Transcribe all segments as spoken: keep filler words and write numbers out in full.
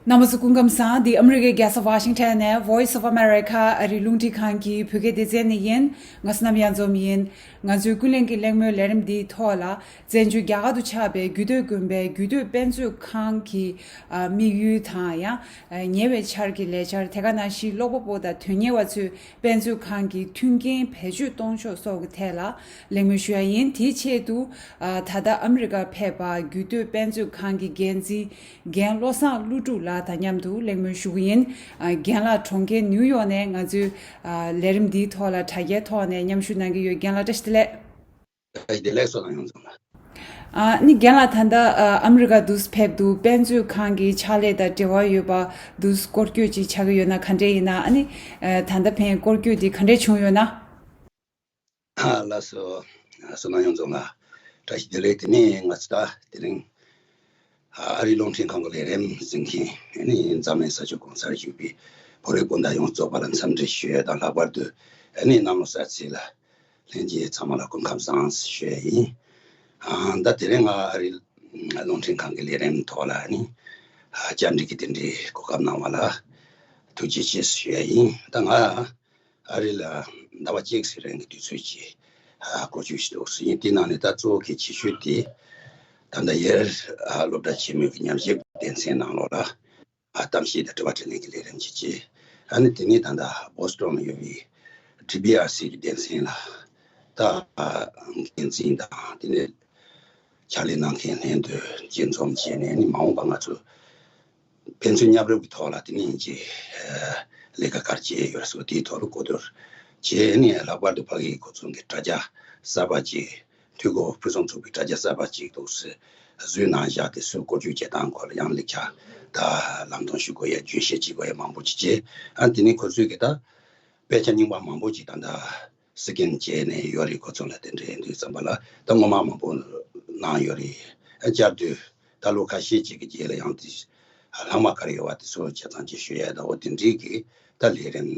རྣམ་པ་ཚོ་སྐུ་ཁམས་བཟང་། འདི་ཨ་མི་རི་ཀའི་རྒྱལ་ས་ཝ་ཤིང་ཊོན་ནས་Voice of America ཨ་རིའི་རླུང་འཕྲིན་ཁང་གི་བོད་སྐད་སྡེ་ཚན་ནས་ཡིན། ང་བསོད་ནམས་གཡང་འཛོམས་ཡིན། ང་ཚོའི་ཀུན་གླེང་གི་གླེང་མོལ་ལས་རིམ་འདིའི་ཐོག་ལ། བཙན་བྱོལ་རྒྱ་གར་དུ་ཆགས་པའི་རྒྱུད་སྟོད་དགོན་པའི་རྒྱུད་སྟོད་དཔེ་མཛོད་ཁང་གི་ཨ་དམིགས་ཡུལ་དང་ཡང་ཉེ་བའི་ཆར་གྱི་ལས་འཆར། དེ་ག་ནང་བཞིན་ཀློག་པ་པོ་དང་དོན་གཉེར་བ་ཚོས་དཔེ་མཛོད་ཁང་གི་མཐུན་རྐྱེན་བེད་སྤྱོད་གཏོང་ཕྱོགས་སོགས་ཀྱི་ཐད་ལ་གླེང་མོལ་ཞུ་ཡ་ཡིན། དེའི་ཆེད་དུ་ཨ་ད་ལྟ་ཨ་མི་རི་ཀར་ཕེབས་པ་རྒྱུད་སྟོད་དཔེ་མཛོད་ཁང་གི་འགན་འཛིན་རྒན་བློ་བཟང་ཀླུ་སྒྲུབ་ལགས་དང་མཉམ་དུ་གླེང་མོལ་ཞུ་གི་ཡིན། ཨ་རྒན་ལགས་གྲོང་ཁྱེར་ནིའུ་ཡོག་ནས་ང་ཚོའི་ཨ་ལས་རིམ་འདིའི་ཐོག་ལ་དྲ་རྒྱའི་ཐོག་ནས་མཉམ་ཞུགས་གནང་གི་ཡོད། རྒན་ལགས་བཀྲ་ཤིས་བདེ་ལེགས། བཀྲ་ཤིས་བདེ་ལེགས། བསོད་ནམས་གཡང་འཛོམས་ལགས། ཨ་ནི་རྒན་ལགས་ད་ལྟ་ཨ་ཨ་མི་རི་ཀ་འདུག་ཕེབས་འདུག་དཔེ་མཛོད་ཁང་གི་ཕྱག་ལས་དང་འབྲེལ་བ་ཡོད་པ་འདུག་སྐོར་སྐྱོད་ཅིག་ཆགས་ཀྱི་ཡོད་ན་ག་འདྲས་ཡིན་ན། ཨ་ནི་ཨ་ད་ལྟ་ཕན་སྐོར་སྐྱོད་འདི་ག་འདྲས་བྱུང་ཡོད་ན། ཨ་ལགས་སོ། བསོད་ནམས་གཡང་འཛོམས་ལགས། བཀྲ་ཤིས་བདེ་ལེགས། དེ་ནས་ང་ཚོ་ད་དེ་རིང་ཨ་རིའི་རླུང་འཕྲིན་ཁང་གི་ལས་རིམ་གཟིགས་མཁན་ཨ་ནི་འཛམ་གླིང་ས་ཕྱོགས་གང་སར་བཞུགས་པའི་བོད་རིགས་སྤུན་ཟླ་ཡོངས་རྫོགས་པ་ལ་འཚམས་འདྲི་ཞུ་ཡས་དང་། ལྷག་པར་དུ་ཨ་ནི་གནམ་ལོ་གསར་ཚེས་ལ་ལྷན་རྒྱས་ཚང་མ་ལ་སྐུ་ཁམས་བཟང་ཞུ་ཡས་ཡིན། ཨ་ད་དེ་རིང་ང་ཨ་རིའི་རླུང་འཕྲིན་ཁང་གི་ལས་རིམ་ཐོག་ལ་ཨ་ནི་ཨ་བཅར་འདྲི་གི་དེ་འདྲའི་གོ་སྐབས་གནང་བ་ལ་ཐུགས་རྗེ་ཆེ་ཞུ་ཡས་ཡིན། ད་ང་ཨ་རི་ལ་ཟླ་བ་གཅིག་ཙམ་རིང་གི་དུས་ཚོད་ཅིག་ཨ་སྐོར་སྐྱོད་ཞུས་འདུག་ཟེར་ཡིན། དེའི་ནང་ནས་ད་གཙོ་བོ་གལ་ཆེ་ཤོས་དེ་ད་ལྟ་ཡེལ་ཨ་སློབ་གྲྭ་ཆེན་མོའི་གི་ཉམས་ཞིབ་སྡེ་ཚན་ནང་ལོགས་ལ་ཨ་གཏམ་བཤད་དང་དྲི་བ་དྲིས་ལན་གྱི་ལས་རིམ་ཅིག་བྱས། ཨ་ནི་དེ་ནས་ད་ལྟ་བོ་སི་ཊོན་ལ་ཡོད་པའི་ཌི་བྷི་ཨར་སི་གི་སྡེ་ཚན་ལ་ད་ཨ་འགན་འཛིན་དང་དེ་ནས་ཕྱག་ལས་གནང་མཁན་ལྷན་དུ་མཇལ་འཛོམས་བྱས་ནས་ཨ་ནི་མ་འོངས་པ་ང་ཚོ་ཕན་ཚུན་མཉམ་རུབ་ཀྱི་ཐོག་ལ་དེ་ནས་ཀྱི་ལས་ཀ་ག་རེ་བྱས་ཡོད་རེད་ཟེར་བ་དེའི་ཐོག་ལ་གོ་བསྡུར་བྱས་ནས། ལྷག་པར་དུ་ཕ་གིའི་ཁོ་ཚོ་གི་དྲ་རྒྱ་གསར་པ་ཅིག་འཐུས་སྒོ་ཕུན་སུམ་ཚོགས་པའི་དྲ་རྒྱ་གསར་པ་ཅིག་འདུག་སེ་བཟོས་གནང་བཞག་དེ་ཚོའི་བཀོལ་སྤྱོད་བྱེད་སྟངས་སྐོར་ལ་ཡང་ལེགས་ཆ་ད་ལམ་སྟོན་ཞུ་དགོས་ཡ། རྒྱུན་བཤད་བྱེད་དགོས་ཡ་མང་པོ་ཅིག་བྱས། ཨ་དེ་ནས་ཁོ་ཚོས་གི་ད་དཔེ་ཆ་རྙིང་པ་མང་པོ་ཅིག་ད་ལྟ་སི་ཀེན་བྱས་ནས་ཡོད་རེད། ཁོ་ཚོ་ལ་དེ་འདྲ་ཡིན་དུས་ཙམ་པ་ལ་ད་སྔོན་མ་མང་པོ་གནང་ཡོད་རེད། ཨ་བསྐྱར་དུ་ད་ལོ་ཁ་ཤས་ཅིག་གི་རྗེས་ལ་ཡང་དེ་ལྷག་མ་ག་རེ་ཡོད་པ་དེ་ཚོ་ཆ་ཚང་ཅིག་ཞུ་ཡ་ད་འོ་དེ་འདྲའི་གི་ད་ལས་རིམ་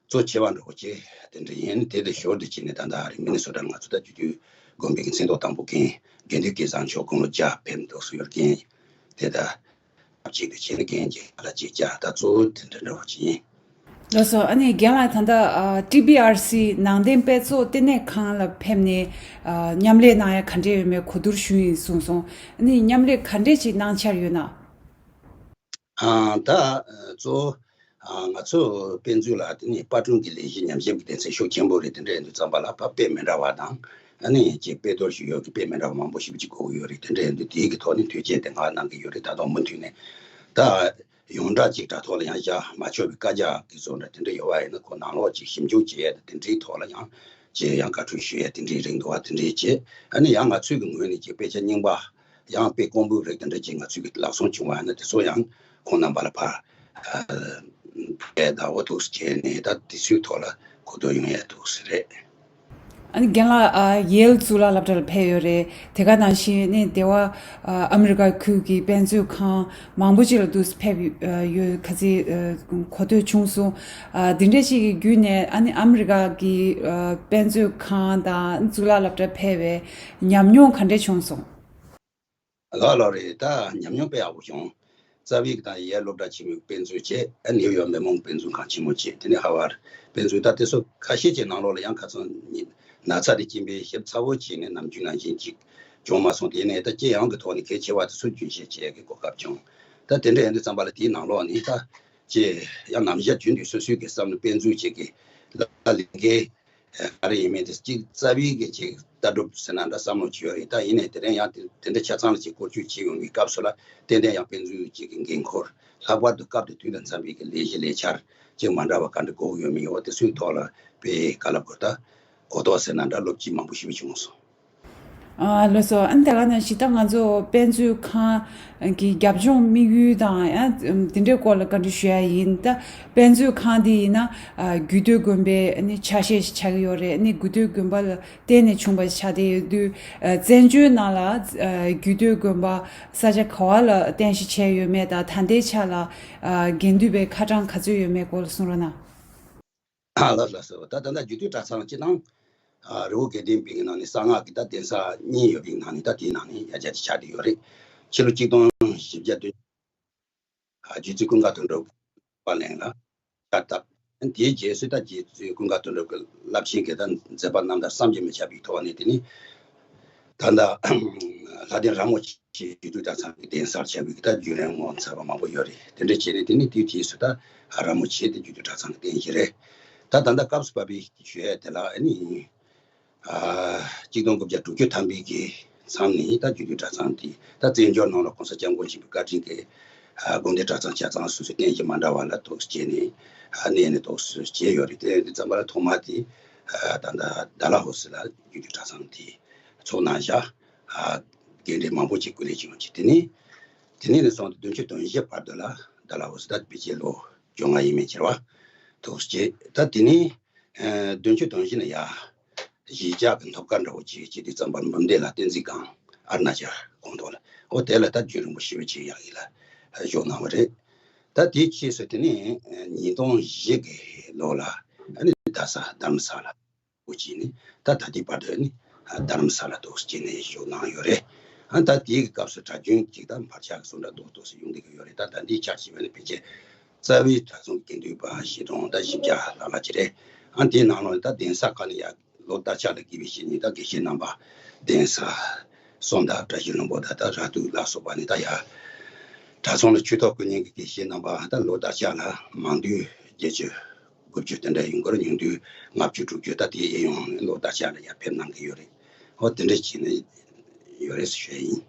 གཙོ་ཆེ་བ་འགྲོ་གི་དེ་འདྲ་ཡིན། དེ་དང་ཞོར་དུ་བྱས་ནས་ད་ལྟ་ཨ་རི་མི་ནི་སོ་ཊ་ང་ཚོ་ད་རྒྱུད་སྟོད་དགོན་པའི་གི་མཚན་ཐོག་དང་པོ་མཁན་དགེ་འདུན་སྐལ་བཟང་མཆོག་དགུང་ལོ་བརྒྱ་ཕེབས་འདུག་སེ་ཡོད་རེད། དེ་ད་ཐབས་ཅིག་ཏུ་བྱས་ནས་རྒན་གྱི་ཁ་ལ་ཅིག་བཅར། ད་གཙོ་བོ་དེ་འདྲ་འདྲ་བོ་ཅིག་ཡིན། ལགས་སོ། ཨ་ནི་རྒན་ལགས་ད་ལྟ་ཨ་ཊི་བྷི་ཨར་སི་ནང་བསྟན་དཔེ་ཚོགས་ལྟེ་གནས་ཁང་ལ་ཕེབས་ནས་ཨ་མཉམ་ལས་གནང་ཡ་ག་འདྲས་ཡོད་མེད་གོ་བསྡུར་ཞུས་ཡིན་གསུངས་སོང་། ཨ་ནི་མཉམ་ལས་ག་འདྲས་ཅིག་གནང་འཆར་ཡོད་ན། ཨ་ད་གཙོ་བོ་ཨ་ང་ཚོ་དཔེ་མཛོད་ལ་དེ་ནས་པར་སྐྲུན་གྱི་ལས་གཞི་ཉམས་ཞིབ་ཀྱི་སྡེ་ཚན་ཤུགས་ཆེན་པོ་རེད། དེ་འདྲ་ཡིན་དུས་ཙམ་པ་ལ་ཕ་དཔེ་མི་འདྲ་བ་དང་ཨ་ནི་ཅིག་དཔེ་གཏོར་ཞིག་ཡོད་ཀྱི་དཔེ་མི་འདྲ་བ་མང་པོ་ཞིག་ཅིག་དགོས་ཀྱི་ཡོད་རེད། དེ་འདྲ་ཡིན་དུས་དེའི་གི་ཐོག་ནས་ཐུགས་རྗེ་དེ་ང་གནང་གི་ཡོད་རེད། ད་དུང་མུ་མཐུད་ནས་ད་ཡོངས་གྲགས་ཅིག་དྲ་ཐོག་ལ་ཡང་བཞག་མ་ཆོག་པའི་བཀའ་རྒྱ་གི་བཟོ་འདྲ་དེ་འདྲ་ཡོད་པ་ཡིན་ན་ཁོ་ནང་ལོགས་ཅིག་ཞིབ་འཇུག་བྱེད་ཡས་དང་དེ་འདྲའི་ཐོག་ལ་ཡང་ཅིག་ཡང་བཀའ་འཁྲོལ་ཞུ་ཡས་དེ་འདྲའི་རིགས་འདུག་པ། དེ་འདྲའི་བྱས་ཨ་ནི་ཡང་ང་ཚོའི་གི་ངོས་ནས་ཅིག་དཔེ་ཆ་རྙིང་པ་ཡང་དཔེ་དཀོན་པོའི་རིགས་དེ་འདྲ་ཅིག་ང་ཚོའི་གི་ལག་སོང་བྱུང་བ་ཡིན་ན་དེ་ཚོ་ཡང་ཁོང་རྣམ་པ་ལ་ཕར་ཨ་སྤྲད་ད་འོ་འདུག་སེ་བྱས་ནས་ད་དེ་ཚོའི་ཐོག་ལ་གོ་བསྡུར་ཡོང་ཡས་འདུག་སེ་རེད། ཨ་ནི་རྒན་ལགས་ཨ་ཡེལ་གཙུག་ལག་སློབ་གྲྭ་ལ་ཕེབས་ཡོད་རེད། དེ་ག་ནང་བཞིན་ནི་སྡེ་བ་ཨ་ཨ་མི་རི་ཀ་ཁུལ་གྱི་དཔེ་མཛོད་ཁང་མང་པོ་ཅིག་ལ་འདུག་སེ་ཕེབས་ཡོད་ཁ་ཚིག་གོ་ཐོས་བྱུང་སོང་། ཨ་འདི་འདྲ་ཞིག་གི་བརྒྱུད་ནས་ཨ་ནི་ཨ་མི་རི་ཀ་གི་ཨ་དཔེ་མཛོད་ཁང་དང་གཙུག་ལག་སློབ་གྲྭ་ཕེབས་པའི་ཉམས་མྱོང་ག་འདྲ་བྱུང་སོང་། ལགས་ལགས་རེད། ད་ཉམས་མྱོང་དཔེ་ཡག་པོ་བྱུང་། རྩ་བའི་ད་ཡེལ་སློབ་གྲྭ་ཆེན་མོའི་དཔེ་མཛོད་བྱས། ཨ་ནིའུ་ཡོག་མི་མང་དཔེ་མཛོད་ཁང་ཆེན་མོ་བྱས། དེ་ནས་ཧ་ཝར་དཔེ་མཛོད། ད་དེ་ཚོ་ཁ་ཤས་ཀྱི་ནང་ལོགས་ལ་ཡང་ཁ་སང་ཉིན་ན་ཚ་དེ་སྐྱེས་པའི་ཞིབ་ཚགས་པོ་བྱས་ནས་ནམ་རྒྱུན་ནང་བཞིན་ཅིག་བྱུང་མ་སོང་། དེ་ནས་ད་ལྕེ་ཡང་གི་ཐོག་ནས་གལ་ཆེ་བ་དེ་ཚོ་རྒྱུན་ཤེས་བྱེད་ཡག་གི་གོ་སྐབས་བྱུང་། ད་དེ་འདྲ་ཡིན་དུས་ཙམ་པ་ལ་དེའི་ནང་ལོགས་ནས་ད་ལྕེ་ཡང་ནམ་ཞག་རྒྱུན་དུ་སོ་སོའི་གི་བསམ་བློ་དཔེ་མཛོད་ཅིག་གི་ལ་ལ་ལས་འགན་ག་རེ་ཡིན་མིན་དེ་གཅིག་རྩ་བའི་གི་ཅིག་ལྟ་གྲུབ་ཟེར་ན་འདྲ་བསམ་བློ་ཅིག་ཡོད་རེད། ད་ཡིན་ནའི་དེ་རིང་ཡང་དེ་དེ་འདྲ་ཆ་ཚང་ལ་ཅིག་སྐོར་སྐྱོད་བྱེད་ཡོང་གི་སྐབས་སུ་ལ་ཏན་ཏན་ཡང་དཔེ་མཛོད་ཅིག་གི་འགན་ཁུར། ལྷག་པར་དུ་སྐབས་དེ་དུས་དང་འཚམ་པའི་གི་ལས་གཞི་ལས་འཆར་ཅིག་མ་འདྲ་བ་ག་འདྲ་དགོས་ཀྱི་ཡོད་མེད་འོ་དེ་ཚོའི་ཐོག་ལ་དཔེ་ག་ལབ་དགོས། ད་གོ་རྟོགས་ཟེར་ན་འདྲ་སློབ་ཁྲིད་མང་པོ་ཞིག་བྱུང་སོང་། ཨ་ལགས་སོ། ཨ་ནི་དེ་ག་ནང་བཞིན་ད་ང་ཚོ་དཔེ་མཛོད་ཁང་གི་རྒྱབ་ལྗོངས་དམིགས་ཡུལ་དང་ཡང་དེ་འདྲའི་སྐོར་ལ་བཀའ་འདྲི་ཞུ་ཡ་ཡིན། ད་དཔེ་མཛོད་ཁང་འདི་ཡིན་ན་ཨ་རྒྱུད་སྟོད་དགོན་པའི་ཨ་ནི་ཆ་ཤས་ཤིག་ཆགས་ཀྱི་ཡོད་རེད། ཨ་ནི་རྒྱུད་སྟོད་དགོན་པ་ལ་བརྟེན་ནས་བྱུང་བ་ཆགས་བསྡད་ཡོད་དུས། ཨ་བཙན་བྱོལ་ནང་ལ་ཨ་རྒྱུད་སྟོད་དགོན་པ་ས་ཆ་ག་བ་ལ་རྟེན་གཞི་བྱས་ཡོད་མེད་དང་། ད་ལྟའི་ཆ་ལ་ཨ་དགེ་འདུན་པའི་ཁ་གྲངས་ག་ཚོད་ཡོད་མེད་སྐོར་ལ་གསུང་རོགས་གནང་། ཨ་ལགས་ལགས་སོ། ད་ད་ལྟ་རྒྱུད་སྟོད་གྲྭ་ཚང་སྤྱི་བཏང་ཨ་རི་བོ་དགེ་ལྡན་པའི་ནང་ནས་གསང་སྔགས་ཀྱི་ད་གདན་ས་གཉིས་ཡོད་པའི་ནང་ནས་ད་དེའི་ནང་ནས་ཉིས་བརྒྱ་དེ་ཆགས་བསྡད་ཡོད་རེད། ཕྱི་ལོ་གཅིག་སྟོང་བཞི་བརྒྱ་དོན་ རྗེ་བཙུན་ཀུན་དགའ་དོན་གྲུབ་པ་ལེན་ལ་ཕྱག་བཏབ། དེའི་རྗེས་སུ་ད་རྗེ་བཙུན་ཀུན་དགའ་དོན་གྲུབ་ཀྱི་རླབས་ཆེན་གྱི་ད་མཛད་པ་རྣམ་ཐར་བསམ་གྱིས་མི་ཁྱབ་པའི་ཐོག་ནས་དེ་ནི་ད་ལྟ་ལྷ་ལྡན་ར་མོ་ཆེ་རྒྱུད་སྟོད་གྲྭ་ཚང་གི་གདན་སར་བྱ་བའི་ད་བརྒྱུད་རིམ་ངོ་མཚར་བ་མང་པོ་ཡོད་རེད། དེ་འདྲ་བྱས་ནས་དེ་ནི་དེའི་རྗེས་སུ་ད་ར་མོ་ཆེ་དེ་རྒྱུད་སྟོད་གྲྭ་ཚང་གི་རྟེན་གཞི་རེད། ད་ད་ལྟ་སྐབས་སུ་བབས་པའི་ཞུ་ཡས་དེ་ལ་ཨ་ནི། ཨ་གཅིག་སྟོང་དགུ་བརྒྱ་དྲུག་ཅུ་ཐམ་པའི་གི་མཚམས་ནས་ད་རྒྱུད་སྟོད་གྲྭ་ཚང་དེ་ད་བཙན་བྱོལ་ནང་ལ་གོང་ས་སྐྱབས་མགོན་ཆེན་པོའི་བཀའ་དྲིན་གྱིས་ཨ་དགོན་སྡེ་གྲྭ་ཚང་ཆ་ཚང་སོ་སོའི་རྟེན་གཞི་མ་འདྲ་བ་ལ་ཐོག་བྱས་ནས་ཨ་གནས་ནས་ཐོག་བྱས་ཡོད་རེད། དེ་དེ་ཙམ་པ་ལ་ཐོག་མ་དེ་ཨ་ད་ལྟ་ཌལ་ཧོ་སི་ལ་རྒྱུད་སྟོད་གྲྭ་ཚང་དེ་ཚོགས་གནང་བཞག་ཨ་རྒན་གྲས་མང་པོ་ཅིག་སྐུ་ལས་བྱུང་ཅིག་དེ་ནས་དེ་ནས་ནས་བཟུང་སྟེ་བདུན་ཅུ་དོན་བཞི་བར་དུ་ལ་ཌལ་ཧོ་སི་ད་ཕལ་ཆེར་ལོ་བཅོ་ལྔ་ཡས་མས་ཁྱེར་བ་ཐོག་བྱས། ད་དེ་ནས། ཨ་བདུན་ཅུ་དོན་བཞི་ནས་ཡ། གཞིས་ཆགས་ཀྱི་ཐོབ་སྐར་འདྲ་བོ་ཅིག་བྱས་དུས་ཙམ་པར་འབུམ་སྡེ་ལ་བསྟན་འཛིན་སྒང་ཨ་རུ་ན་ཅལ་ཁོངས་གཏོགས་ལ། འོ་དེ་ལ་ད་རྒྱུན་རིང་པོ་ཞེ་པོ་ཅིག་ཡག་ཡིག་ལ་བཞུགས་གནང་བ་རེད། ད་དེའི་ཕྱིས་སུ་དེ་ནས་ཉིས་སྟོང་བཞི་གི་ལོ་ལ་ཨ་ནི་རྡ་ས་དྷ་རམ་ས་ལ་འོ་བྱས་ནས་ད་ད་ལྟའི་བར་དུ་ནི་དྷ་རམ་ས་ལ་འདུག་སེ་བྱས་ནས་བཞུགས་གནང་ཡོད་རེད། ཨ་ད་དེའི་སྐབས་སུ་གྲྭ་རྒྱུན་གཅིག་དང་བར་ཆད་སུ་འདྲ་རྡོག་རྡོག་སུ་ཡོང་བསྡད་ཀྱི་ཡོད་རེད། ད་ད་འདིའི་ཆ་བཞག་པ་ནི་ཕལ་ཆེར་རྩ་བའི་གྲྭ་ཚང་དགེ་འདུན་པ་བཞི་སྟོང་དང་བཞི་བརྒྱ་ལྷག་ལྷག་ཅིག་རེད། ཨ་དེའི་ནང་ལོགས་ནས་ད་གདན་ས་ཁག་ནས་ཡར་ལོ་ལྟར་ཆགས་ལ་དགེ་བའི་བཤེས་གཉེན་དང་དགེ་བཤེས་རྣམ་པ་གདན་ས་གསུམ་དང་བཀྲ་ཤིས་ལྷུན་པོ་དང་ད་ར་ཏུ་ལ་སོགས་པ་ནས་ད་ཡར་གྲྭ་ཚང་ལ་ཆོས་ཐོག་སྐུ་ཉིད་ཀྱི་དགེ་བཤེས་རྣམ་པ་ད་ལོ་ལྟར་ཆགས་ལ་མང་དུས་བརྒྱད་ཅུ་དགུ་བཅུ་དེ་འདྲ་ཡིན་སྐོར་ཉུང་དུས་ལྔ་བཅུ་དྲུག་ཅུ་ད་དེ་ཡི་ཡོང་ལོ་ལྟར་ཆགས་ལ་ཡར་ཕེབས་གནང་གི་ཡོད་རེད། ཨོ་དེ་འདྲ་བྱས་ནས་ཡོད་རེད་ཞུ་ཡ་ཡིན།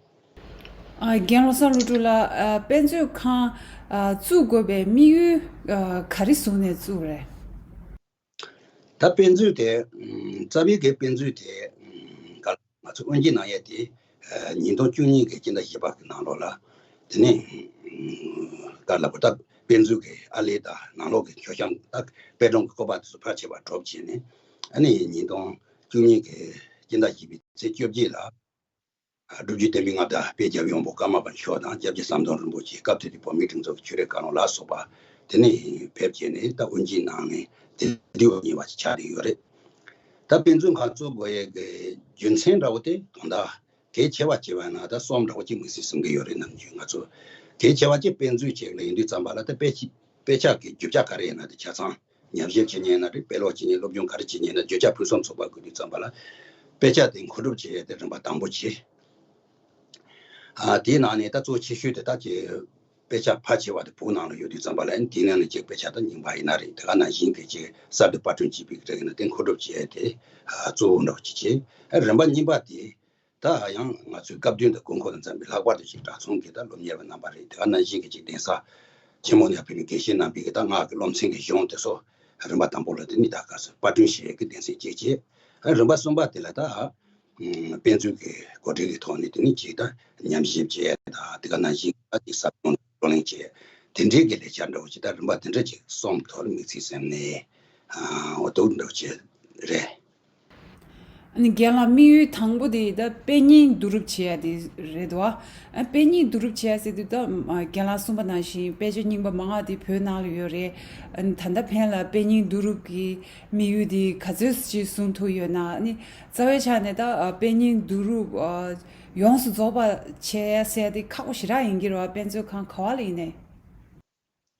ཨ་རྒན་བློ་བཟང་ཀླུ་སྒྲུབ་ལགས། ཨ་དཔེ་མཛོད་ཁང་ཨ་བཙུགས་དགོས་པའི་དམིགས་ཡུལ་ཨ་ག་རེ་བཟུང་ནས་བཙུགས་རེད། ད་དཔེ་མཛོད་དེ་ཨ་རྩ་བའི་གི་དཔེ་མཛོད་དེ་ཨ་ག་ང་ཚོ་དབུ་འབྱེད་གནང་ཡས་དེ་ཨ་ཉིས་སྟོང་བཅུ་གཉིས་ཀྱི་སྤྱི་ཟླ་བཞི་པ་གི་ནང་ལོགས་ལ་དེ་ནས་ཨ་ག་ལ་བོ་ད་དཔེ་མཛོད་ཀྱི་ཨ་ལས་དང་ནང་ལོགས་ཀྱི་མཆོད་བཤམས་ད་དཔེ་སྒྲོམ་གྱི་བཀོད་པ་དེ་ཚོ་ཕལ་ཆེ་བ་གྲུབ་བྱས་ནས་ཨ་ནི་ཉིས་སྟོང་བཅུ་གཉིས་ཀྱི་སྤྱི་ཟླ་བཞི་པའི་ཚེས་བཅོ་བརྒྱད་ལ། སྒྲུབ་བརྒྱུད་བསྟན་པའི་མངའ་བདག་དཔལ་རྒྱལ་བའི་དབང་པོ་ཀརྨ་པ་མཆོག་དང་སྐྱབས་རྗེ་ཟམ་གདོང་རིན་པོ་ཆེ་སྐབས་དེ་དུས་བོད་མིའི་སྒྲིག་འཛུགས་ཀྱི་ཆོས་རིག་བཀའ་བློན་ལ་སོགས་པ་དེ་ནས་ཕེབས་བྱས་ནས་ད་དབུ་འབྱེད་གནང་ནས་དེ་དུས་ཉེ་བ་ཅིག་ཆགས་ཀྱི་ཡོད་རེད། ད་དཔེ་མཛོད་ཁང་བཙུགས་དགོས་ཡས་ཀྱི་རྒྱུ་མཚན་འདྲ་བོ་དེ་དོན་དག་གལ་ཆེ་བ་ཆེ་བ་ན་ད་གསུམ་འདྲ་བོ་ཅིག་མི་སྲིད་བསམ་གྱི་ཡོད་རེད། ནམ་རྒྱུན་ང་ཚོ་གལ་ཆེ་བ་ཅིག་དཔེ་མཛོད་ཅིག་ལ་ཡིན་དུས་ཙམ་པ་ལ་ད་དཔེ་ཆ་དཔེ་ཆ་གི་རྒྱུ་ཆ་ག་རེ་ཡིན་ན་དེ་ཆ་ཚང་ཉམས་ཞིབ་བྱེད་མཁན་ཡིན་ན་རེད། དཔེ་ཀློག་བྱེད་མཁན་སློབ་སྦྱོང་ག་རེ་བྱེད་མཁན་ཡིན་ན་བརྗོད་བྱ་ཕུན་སུམ་ཚོགས་པ་དགོས་དུས་ཙམ་པ་ལ་དཔེ་ཆ་དེ་མཁོ་སྒྲུབ་བྱེད་ཡས་དེ་རིམ་པ་དང་པོ་བྱེད། ཨ་དེའི་ནང་ནས་ད་གཙོ་ཆེ་ཤོས་དེ་ད་ཀྱི་དཔེ་ཆ་ཕལ་ཆེ་བ་དེ་བོད་ནང་ལ་ཡོད་དུས་ཙམ་པ་ལ་དེའི་ནང་ནས་ཀྱི་དཔེ་ཆ་ད་རྙིང་པ་ཡིན་ན་རེད། དེ་ག་ནང་བཞིན་གྱི་ཀྱི་གསར་དུ་པར་སྐྲུན་བྱས་པའི་གི་རིགས་ཡིན་ན་དེ་མཁོ་སྒྲུབ་བྱེད་ཡས་དེ་ཨ་གཙོ་བོ་འདྲ་བོ་ཅིག་བྱེད། ཨ་རིམ་པ་གཉིས་པ་དེ། ད་ཡང་ང་ཚོའི་སྐབས་བསྟུན་དུ་དགོས་མཁོ་དང་འཚམ་པའི་ལྷག་པར་དུ་ཅིག་གྲྭ་ཚང་གི་ད་སློབ་གཉེར་བའི་རྣམ་པ་རེད། དེ་ག་ནང་བཞིན་གྱི་ཅིག་གདན་ས་ཆེན་མོ་ནས་ཕེབས་པའི་དགེ་བཤེས་རྣམ་པའི་གི་ད་སྔགས་ཀྱི་སློབ་ཚན་གྱི་གཞུང་དེ་ཚོ་རིམ་པ་དང་པོ་ལ་དེ་ནི་ད་ག་ཚོད་པར་སྐྲུན་བྱེད་ཀྱི་གདན་སའི་གཅིག་བྱས། རིམ་པ་གསུམ་པ་དེ་ལ་ད་དཔེ་མཛོད་ཀྱི་གོ་སྒྲིག་གི་ཐོག་ནས་དེ་ནི་ཅིག་ད་ཉམས་ཞིབ་བྱས་ད་དེ་ག་ནང་བཞིན་གྱི་ད་ཅིག་ཟབ་སྦྱོང་བགྲོ་གླེང་བྱས་དེ་འདྲའི་གི་ལས་འཆར་འདྲ་བོ་ཅིག་ད་རིམ་པ་དེ་འདྲ་ཅིག་གསུམ་ཐོག་ལ་དམིགས་ཚད་བསམ་ནས་འོ་དེ་འདྲ་བོ་ཅིག་རེད། ཨ་ནི་རྒན་ལགས་དམིགས་ཡུལ་དང་པོ་དེ་ད་དཔེ་རྙིང་བསྡུ་རུབ་བྱེད་ཡ་དེ་རེད་དོ། ཨ་དཔེ་རྙིང་བསྡུ་རུབ་བྱེད་ཡ་ཟེར་དུས་ད་རྒན་ལགས་གསུངས་པ་ནང་བཞིན་དཔེ་ཆ་རྙིང་པ་མང་བ་དེ་བོད་ནང་ལ་ཡོད་རེད། ཨ་ནི་ད་ལྟ་ཕན་ལ་དཔེ་རྙིང་བསྡུ་རུབ་ཀྱི་དམིགས་ཡུལ་དེ་ག་ཚོད་ཅིག་བཟུང་ཐུབ་ཡོད་ན། ཨ་ནི་རྩ་བའི་ཆ་ནས་ད་དཔེ་རྙིང་བསྡུ་རུབ་ཡོངས་སུ་རྫོགས་པ་བྱེད་ཡ་ཟེར་ཡ་དེ་ཁག་པོ་ཞེ་དྲག་ཡིན་གྱི་རེད་བ། དཔེ་མཛོད་ཁང་ག་བ་ལ་ཡིན་ནའི།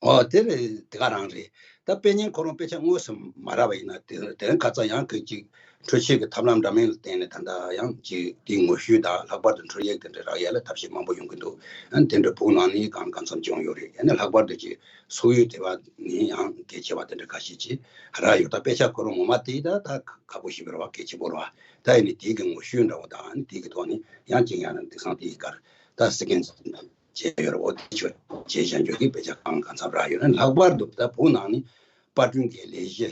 ཨོ་དེ་རེད། དེ་ག་རང་རེད། ད་དཔེ་རྙིང་ཁོ་རང་དཔེ་ཆ་དངོས་སུ་མ་རག་པ་ཡིན་ན་དེ་དེ་རིང་ཁ་སང་ཡང་གི་ཅིག་འཕྲུལ་ཆས་ཀྱི་ཐབས་ལམ་འདྲ་མིན་ལ་བརྟེན་ནས་ད་ལྟ་ཡང་ཅིག་དེའི་ངོ་བཤུས་དང་ལྷག་པར་དུ་འཕྲུལ་ཡིག་དེ་འདྲ་རག་ཡ་ལ་ཐབས་ཤེས་མང་པོ་ཡོང་གི་འདུག་ཨ་ནི་དེ་འདྲ་བོད་ནང་ནས་གང་གང་འཚམ་བྱུང་ཡོད་རེད། ཨ་ནི་ལྷག་པར་དུ་ཅིག་སོག་ཡུལ་དེ་བ་ནས་ཡང་གལ་ཆེ་བ་དེ་འདྲ་ཁ་ཤས་ཅིག་རག་ཡོད། ད་དཔེ་ཆ་ཁོ་རང་ངོ་མ་དེ་ད་ད་ཁག་པོ་ཞིག་རེད་བ། གལ་ཆེ་པོ་རེད་བ། ད་ཡིན་ནའི་དེའི་གི་ངོ་བཤུས་འདྲ་བོ་དང་ཨ་ནི་དེའི་གི་ཐོག་ནས་ཡང་ཅིག་ཡང་ན་དེང་སང་དེའི་གར་ད་སི་ཀེན་བྱས་ཡོད་རེད། འོ་དེ་ཆོས་བྱས་བཞག་རྒྱུ་གི་དཔེ་ཆ་གང་གང་འཚམ་རག་ཡོད་ན། ལྷག་པར་དུ་ད་བོད་ནང་ནས་པར་སྐྲུན་གྱི་ལས་གཞི་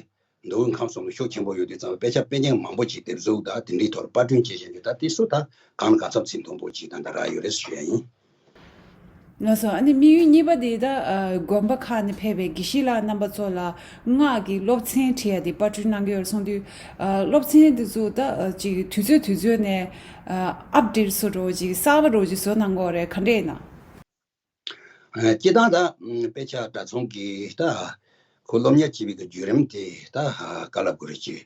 མདོ་དབུས་ཁམས་གསུམ་ལ་ཤུགས་ཆེན་པོ་ཡོད་དུས་ཙམ་པ་དཔེ་ཆ་དཔེ་རྙིང་མང་པོ་ཅིག་དེབ་གཟུགས་དང་དེ་འདྲའི་ཐོག་ལ་པར་སྐྲུན་བྱས་བཞག་རྒྱུ་ད་དེ་སུ་ད་གང་ལ་གང་འཚམ་ཚིག་མཐོན་པོ་ཅིག་ད་ལྟ་རག་ཡོད་རེད་ཞུ་ཡ་ཡིན། ལགས་སོ། ཨ་ནི་དམིགས་ཡུལ་གཉིས་པ་དེ་ད་ཨ་དགོན་པ་ཁག་ནས་ཕེབས་པའི་དགེ་བཤེས་ལགས་རྣམ་པ་ཚོ་ལ་སྔགས་ཀྱི་སློབ་ཚན་ཁྲིད་ཡ་དེ་པར་སྐྲུན་གནང་གི་ཡོད་རེད་གསུངས་དུས། ཨ་སློབ་ཚན་དེ་ཚོ་ད་ཨ་ཅིག་དུས་ཚོད་དུས་ཚོད་ནས་ཨ་ཨབ་ཌེཊ་བཟོ་འདྲ་བོ་ཅིག་གསར་པ་འདྲ་བོ་ཅིག་བཟོ་གནང་གི་ཡོད་རེད། ག་འདྲས་ཡིན་ན། ཨ་སྤྱིར་བཏང་ད་དཔེ་ཆ་གྲྭ་ཚང་གི་ད་ཁོ་སློབ་གཉེར་བྱེད་པའི་གི་བརྒྱུད་རིམ་དེ་ད་ག་ལབ་དགོས་རེད་ཅེ།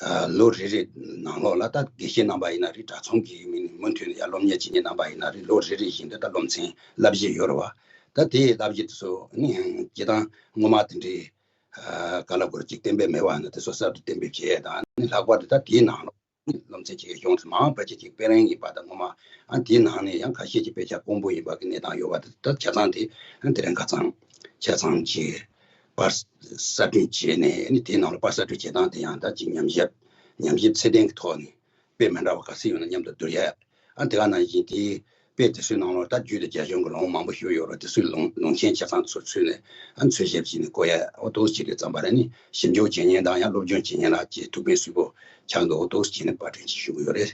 ཨ་ལོ་རེ་རེ་ནང་ལོགས་ལ་ད་དགེ་བཤེས་རྣམ་པ་ཡིན་ན་རེད། གྲྭ་ཚང་གི་མི་མུ་མཐུད་ནས་ཡར་སློབ་གཉེར་བྱེད་མཁན་རྣམ་པ་ཡིན་ན་རེད། ལོ་རེ་རེ་བཞིན་དུ་ད་སློབ་ཚན་བསླབ་བྱ་ཡོད་རེད་བ། ད་དེའི་བསླབ་གཞི་དེ་ཚོ་ནི་སྤྱིར་བཏང་སྔོན་མ་དེ་འདྲའི་ཨ་ག་ལ་གོ་རེ་ཅིག་གཏན་འབེབས་མེད་པ་ནི་དེ་ཚོ་གསར་དུ་གཏན་འབེབས་བྱས་དང་ནི་ལྷག་པར་དུ་ད་དེའི་ནང་ལོགས་སློབ་ཚན་ཆེ་གི་གཞུང་ཚོ་མང་བ་ཅིག་ཅིག་དཔེ་རིང་ཡིན་པ་དང་སྔོན་མ་ཨ་དེའི་ནང་ནས་ཡང་ཁ་ཤས་ཀྱི་དཔེ་ཆ་དཀོན་པོ་ཡིན་པ་གི་གནས་སྟངས་ཡོད་པ་དེ་ད་ཆ་ཚང་དེ་ཨ་དེ་རིང་ཁ་ཚང་ཆ་ཚང་གི་པར་གསར་སྐྲུན་བྱས་ནས་ཨ་ནི་དེའི་ནང་ལ་པར་གསར་སྐྲུན་བྱེད་སྟངས་དེ་ཡང་ད་ཅིག་ཉམས་ཞིབ་ཉམས་ཞིབ་ཚད་ལྡན་གྱི་ཐོག་ནས་དཔེ་མི་འདྲ་བ་ག་ཚོད་ཡོད་ན་མཉམ་དུ་བསྡུར་ཡ། ཨ་དེ་ག་ནང་བཞིན་དེའི་དཔེ་དེ་ཚོའི་ནང་ལོགས་ད་རྒྱུད་དང་རྒྱ་གཞུང་གི་ལུང་མང་པོ་ཞིག་ཡོད་རེད། དེ་ཚོའི་ལུང་ལུང་ཆེན་ཆ་ཚང་ཚུར་ཚུར་ནས་ཨ་འཚོལ་ཞིབ་བྱས་ནས་བཀོད་ཡ་འོ་ཐུགས་རྗེ་ཆེ་ཙམ་པ་རེད། ནི་ཞིབ་འཇུག་བྱེད་མཁན་དང་ཡང་སློབ་སྦྱོང་བྱེད་མཁན་ལ་ཅིག་ཐུགས་ཕན་གསོས་པོ་ཆགས་འདུག་འོ་ཐུགས་རྗེ་ཆེ་ནས་པར་སྐྲུན་ཅིག་ཞུ་གི་ཡོད་རེད།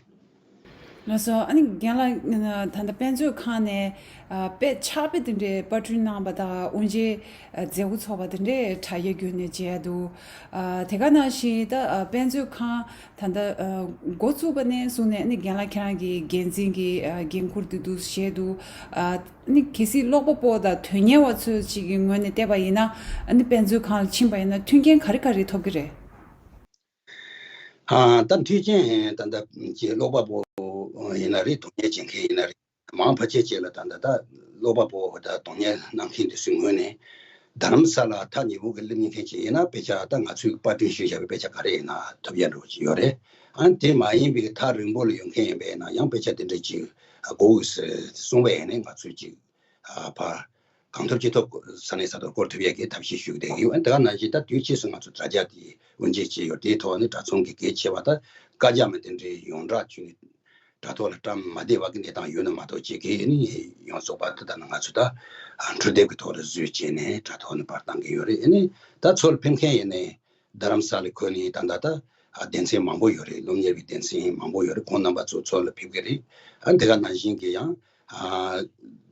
ལགས་སོ། ཨ་ནི་རྒན་ལགས་ད་ལྟ་དཔེ་མཛོད་ཁང་ནས་ཨ་དཔེ་ཕྱག་དཔེ་དེ་འདྲའི་པར་སྐྲུན་གནང་པ་དང་དབུ་འབྱེད་ཨ་མཛད་སྒོ་ཚོགས་པ་དེ་འདྲའི་དྲ་རྒྱ་བརྒྱུད་ནས་མཇལ་འདུག་ཨ་དེ་ག་ནང་བཞིན་ད་ཨ་དཔེ་མཛོད་ཁང་ད་ལྟ་ཨ་འགོ་བཙུགས་པ་ནས་བཟུང་ནས་ཨ་ནི་རྒན་ལགས་ཁྱེད་རང་གི་འགན་འཛིན་གྱི་ཨ་འགན་འཁུར་དེ་འདུག་བཞེས་འདུག་ཨ་ནི་གལ་སྲིད་ཀློག་པ་པོ་དང་དོན་གཉེར་བ་ཚོ་ཅིག་གི་ངོས་ནས་བལྟས་པ་ཡིན་ན་ཨ་ནི་དཔེ་མཛོད་ཁང་ལ་ཕྱིན་པ་ཡིན་ན་མཐུན་རྐྱེན་ག་རེ་ག་རེ་ཐོབ་ཀྱི་རེད། ཨ་ད་མཐུན་རྐྱེན་ད་ལྟ་ཀྱི་ཀློག་པ་པོ་ཡིན་ན་རེད། དོན་གཉེར་བྱེད་མཁན་ཡིན་ན་རེད། མང་ཕལ་ཆེར་ཅིག་ལ་ད་ལྟ་ད་ཀློག་པ་པོ་ད་དོན་གཉེར་གནང་མཁན་དེ་ཚོའི་ངོས་ནས་རྡ་རམ་ས་ལ་ཐག་ཉེ་པོ་གི་སླེབས་མཁན་ཅིག་ཡིན་ན་དཔེ་ཆ་ད་ང་ཚོས་པར་སྐྲུན་ཞུས་བཞག་པའི་དཔེ་ཆ་ག་རེ་ཡིན་ན་ཐོབ་ཡ་འགྲོ་གི་ཡོད་རེད། ཨ་ནི་དེ་མ་ཡིན་པའི་ཐག་རིང་པོ་ལ་ཡོད་མཁན་ཡིན་པས་ན་ཡང་དཔེ་ཆ་དེ་འདྲ་ཅིག་དགོས་གི་གསུངས་པ་ཡིན་ན་ང་ཚོས་ཅིག་ཨ་ཕར་གང་ཐུབ་ཅི་ཐུབ་ས་གནས་ས་ཐོག་སྐོར་ཐུབ་ཡས་ཀྱི་ཐབས་ཤེས་ཞུ་གི་བསྡད་ཀྱི་ཡོད། ཨ་ནི་དེ་ག་ནང་བཞིན་ད་དུས་ཕྱིས་སུ་ང་ཚོ་དྲ་རྒྱ་དེ་དབུ་འབྱེད་བྱས་ཡོད། དེའི་ཐོག་ནས་དྲ་ཚོང་གི་གལ་ཆེ་བ་ད་བཀའ་རྒྱ་མི་དེ་འདྲའི་ཡོངས་གྲགས་བྱུང་ནས་དྲ་ཐོག་ལ་བཀྲམ་མ་བསྡད་པ་གི་གནས་སྟངས་ཡོད་ན་མ་གཏོགས་ཅིག་གི་ནི་ཡོངས་རྫོགས་པ་ད་ད་ནི་ང་ཚོ་ད་འཕྲུལ་དེབ་ཀྱི་ཐོག་ལ་བཟོས་བྱས་ནས་དྲ་ཐོག་ནས་པར་བཏང་གི་ཡོད་རེད། ཨ་ནི་ད་ཚུར་ཕེབས་མཁན་ཡིན་ནའི་རྡ་རམ་ས་ལ་ཁུལ་ནས་ད་ལྟ་ད་ཨ་སྡེ་ཚན་མང་པོ་ཡོད་རེད། སློབ་གཉེར་བའི་སྡེ་ཚན་མང་པོ་ཡོད་རེད། ཁོང་རྣམ་པ་ཚོ་ཚུར་ལ་ཕེབས་ཀྱི་རེད། ཨ་དེ་ག་ནང་བཞིན་གྱི་ཡང་ཨ་